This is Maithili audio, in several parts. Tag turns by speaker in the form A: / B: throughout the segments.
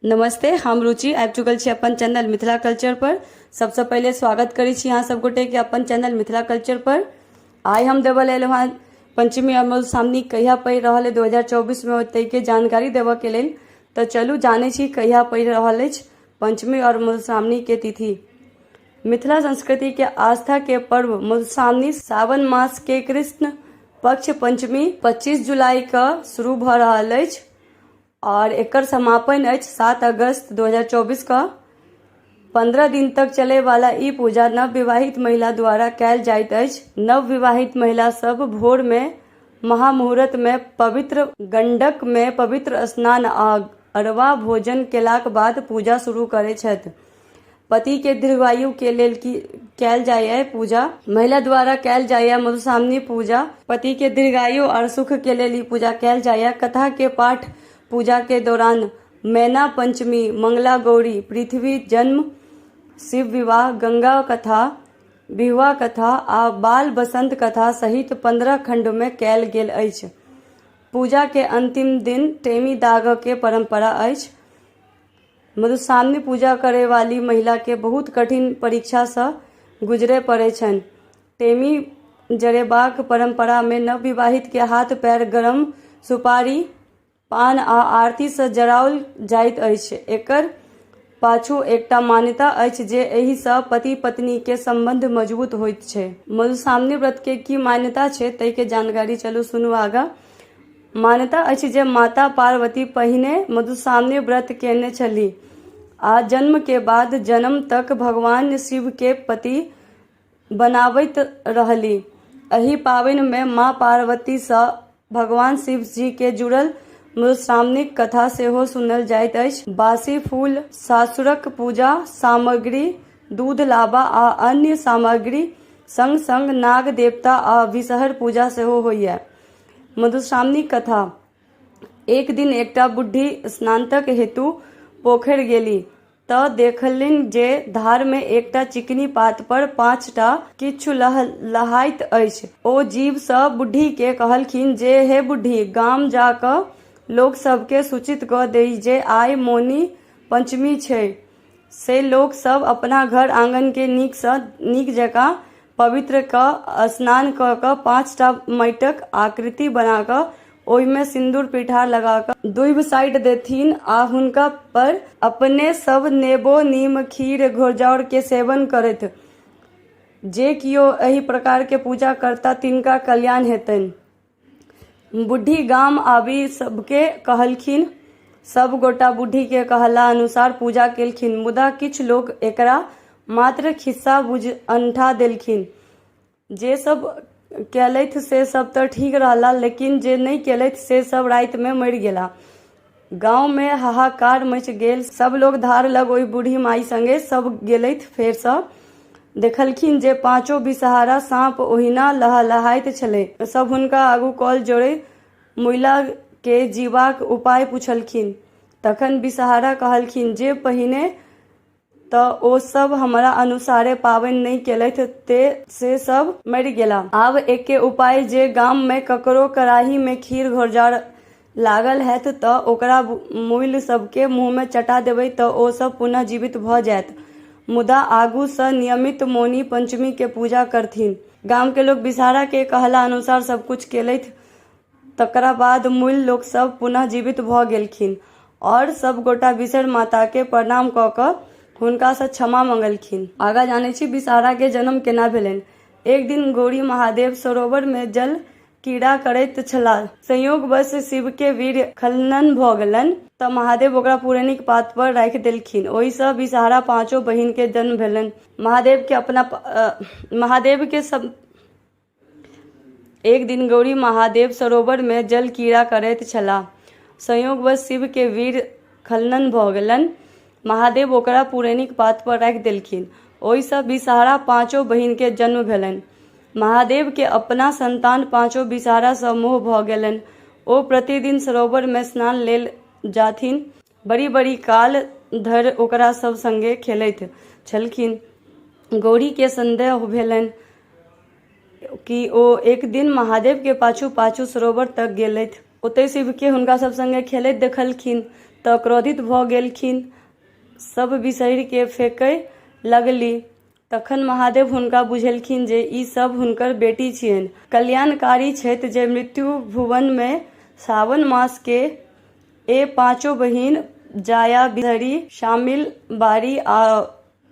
A: नमस्ते, हम रुचि आबि चुकल छी अपन चैनल मिथिला कल्चर पर। सबसँ पहिले स्वागत करै छी अहाँ सब गोटे के अपन चैनल मिथिला कल्चर पर। आइ हम देबऽ लेल एलहुँ हँ पंचमी आओर मधुश्रावणी कहिया पड़ि रहल अइ 2024 मे, ताहिके जानकारी देबऽ के लेल। तऽ चलू जानै छी कहिया पड़ि रहल अछि पंचमी आओर मधुश्रावणी के तिथि। मिथिला संस्कृति के आस्था के पर्व मधुश्रावणी सावन मास के कृष्ण पक्ष पंचमी 25 जुलाई के शुरू भऽ रहल अछि आओर एकर समापन अछि 7 अगस्त 2024 के। 15 दिन तक चलयवला ई पूजा नवविवाहित महिला द्वारा कयल जाइत अछि। नवविवाहित महिला सब भोर मे महामुहूर्त मे पवित्र गंडक मे पवित्र स्नान आ अरवा भोजन केलाक बाद पूजा शुरू करैत छथि। पति के दीर्घायु के लेल की कयल जाइए पूजा। महिला द्वारा कयल जाइए मधुश्रावणी पूजा। पति के दीर्घायु और सुख के लेल ई पूजा कयल जाइए। कथा के पाठ पूजा के दौरान मैना पंचमी, मंगला गौरी, पृथ्वी जन्म, शिव विवाह, गंगा कथा, विवाह कथा आ बाल बसंत कथा सहित 15 खंड मे कयल गेल अछि। पूजा के अंतिम दिन टेमी दागऽ के परंपरा अछि। मधुश्रावणी पूजा करय वाली महिला के बहुत कठिन परीक्षा सँ गुजरय पड़ै छनि। टेमी जरेबाक परंपरा मे नवविवाहित के हाथ पैर गरम सुपारी, पान आ आरती सँ जराओल जाइत अछि। एकर पाछू एकटा मान्यता अछि जे एहि सँ पति-पत्नी के संबंध मजबूत होइत छै। मधुश्रावणी व्रत के की मान्यता छै ताहि के जानकारी चलू सुनू आगाँ। मान्यता अछि जे माता पार्वती पहिने मधुश्रावणी व्रत केने छलीह आ जन्म के बाद जन्म तक भगवान शिव के पति बनाबैत रहलीह। एहि पाबनि मे मां पार्वती सँ भगवान शिव जी के जुड़ल मधुश्रावणीक कथा सेहो सुनल जाइत अछि। बासी फूल, सासुरक पूजा सामग्री, दूध, लाबा आ अन्य सामग्री संग-संग नाग देवता आ विषहर पूजा सेहो होइए। मधुश्रावणी कथा। एक दिन एकटा बुढ़ी स्नानक हेतु पोखरि गेली तऽ देखलनि जे धारमे एकटा चिकनी पात पर पाँचटा किछु लहलहाइत अछि। ओ जीबसँ बुढ़ीकेँ कहलखिन जे हे बुढ़ी, गाम जा कऽ लोक सभकेँ सूचित कऽ दही जे आइ मौनी पंचमी छै। से लोक सभ अपना घर आंगनकेँ नीकसँ नीक जकाँ पवित्र कऽ स्नान कऽ कऽ पाँचटा माटिक आकृति बना कऽ ओहिमे सिन्दूर पिठार लगा कऽ दूभि साटि देथिन आ हुनका पर अपने सभ नेबो, नीम, खीर, घोरजाउर के सेवन करथि। जे कियो एहि प्रकार के पूजा करता तिनका कल्याण हेतनि। बुढ़ी गाम आबि सभकेँ कहलखिन। सभ गोटा बुढ़ीकेँ कहला अनुसार पूजा केलखिन। मुदा किछु लोक एकरा मात्र खिस्सा बुझि अनठा देलखिन। जे सभ केलथि से सभ तँ ठीक रहला लेकिन जे नहि केलथि से सभ रातिमे मरि गेला। गाममे हाहाकार मचि गेल। सभ लोक धार लग ओहि बूढ़ी माइ संगे सभ गेलथि फेरसँ। देखलखिन जे पाँचो बिषहारा साँप ओहिना लहलहाइत छलै। सभ हुनका आगू कल जोड़ि मुइला के जीबाक उपाय पुछलखिन। तखन बिषहारा कहलखिन जे पहिने तँ ओ सभ हमरा अनुसारे पाबनि नहि केलथि तेँ से सभ मरि गेला। आब एके उपाय जे गाममे ककरो कड़ाहीमे खीर घोरजाउर लागल हैत तँ ओकरा मुइल सभकेँ मुँहमे चटा देबै तँ ओ सभ पुनः जीवित भऽ जाएत। मुदा आगूसँ नियमित मौनी पंचमीकेँ पूजा करथिन। गामके लोक बिषहाराकेँ कहला अनुसार सभ किछु केलथि। तकरा बाद मुइल लोक सभ पुनः जीवित भऽ गेलखिन आओर सभ गोटा बिसहर माताकेँ प्रणाम कऽ कऽ हुनकासँ क्षमा मँगलखिन। आगाँ जानै छी बिषहाराके जन्म केना भेलनि। एक दिन गौरी महादेव सरोवरमे जल क्रीड़ा करैत छलाह। संयोगवश शिवके वीर्य खलनन भऽ गेलनि तऽ महादेव ओकरा पुरैनिक पात पर राखि देलखिन। ओहिसँ बिषहारा पाँचो बहिनके जन्म भेलनि। महादेवके अपना महादेवके सब एक दिन गौरी महादेव सरोवरमे जल क्रीड़ा करैत छलाह। संयोगवश शिवके वीर्य खलनन भऽ गेलनि। महादेव ओकरा पुरैनिक पात पर राखि देलखिन। ओहिसँ बिषहारा पाँचो बहिनके जन्म भेलनि। महादेवके अपना संतान पाँचो बिषहारासँ मोह भऽ गेलनि। ओ प्रतिदिन सरोवरमे स्नान लेल जाथिन। बड़ी-बड़ी काल धरि ओकरा सभ संगे खेलैत छलखिन। गौरीके संदेह भेलनि कि ओ एक दिन महादेवके पाछू-पाछू सरोवर तक गेलथि। ओतहि शिवके हुनका सभ संगे खेलैत देखलखिन। तऽ क्रोधित भऽ गेलखिन। सभ बिसहरिके फेकय लगली। तखन महादेव हुनका बुझेलखिन जे ई सभ हुनकर बेटी छियनि। कल्याणकारी छथि जे मृत्यु भुवनमे सावन मासके ए पाँचो बहिन जाया बिसहरि, शामिल बारी आ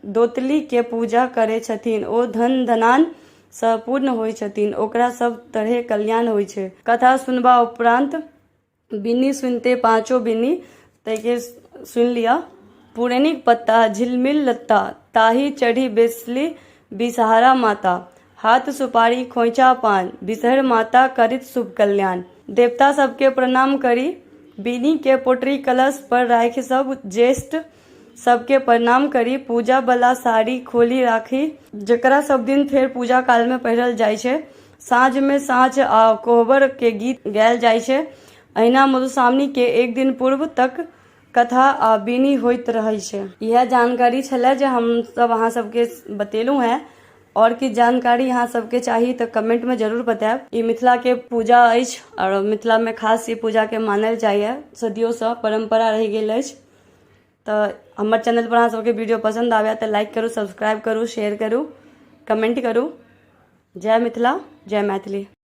A: दोतली के पूजा करै छथिन ओ धन धनान सँ पूर्ण होइ छथिन। ओकरा सभ तरहे कल्याण होइ छै। कथा सुनबा उपरान्त बिन्नी सुनिते पाँचो बिन्नी ताहिके सुनि लिअ। पुरैनिक पत्ता झिलमिल लत्ता, ताहि चढ़ि बैसली बिसहारा माता। हाथ सुपारी खोइँचा पान, बिसहर माता करैत शुभ कल्याण। देवता सबके प्रणाम करी बीनीके पोटरी कलश पर राखि सब ज्येष्ठ सबके प्रणाम करी पूजा बला साड़ी खोली राखी, जकरा सब दिन फेर पूजा कालमे पहिरल जाइ छै। साँझमे साँझ आ कोहबरके गीत गायल जाइ छै। अहिना मधुश्रावणीके एक दिन पूर्व तक कथा आ बीनी होइत रहै छै। इएह जानकारी छलै जे हमसब अहाँ सबके बतेलहुँ हेँ। आओर किछु जानकारी अहाँ सबके चाही तऽ कमेंटमे जरूर बतायब। ई मिथिलाके पूजा अछि आओर मिथिलामे खास ई पूजाके मानल जाइए, सदियोसँ परम्परा रहि गेल अछि। तऽ हमर चैनलपर अहाँ सबके वीडियो पसन्द आबय तऽ लाइक करू, सब्सक्राइब करू, शेयर करू, कमेंट करू। जय मिथिला, जय मैथिली।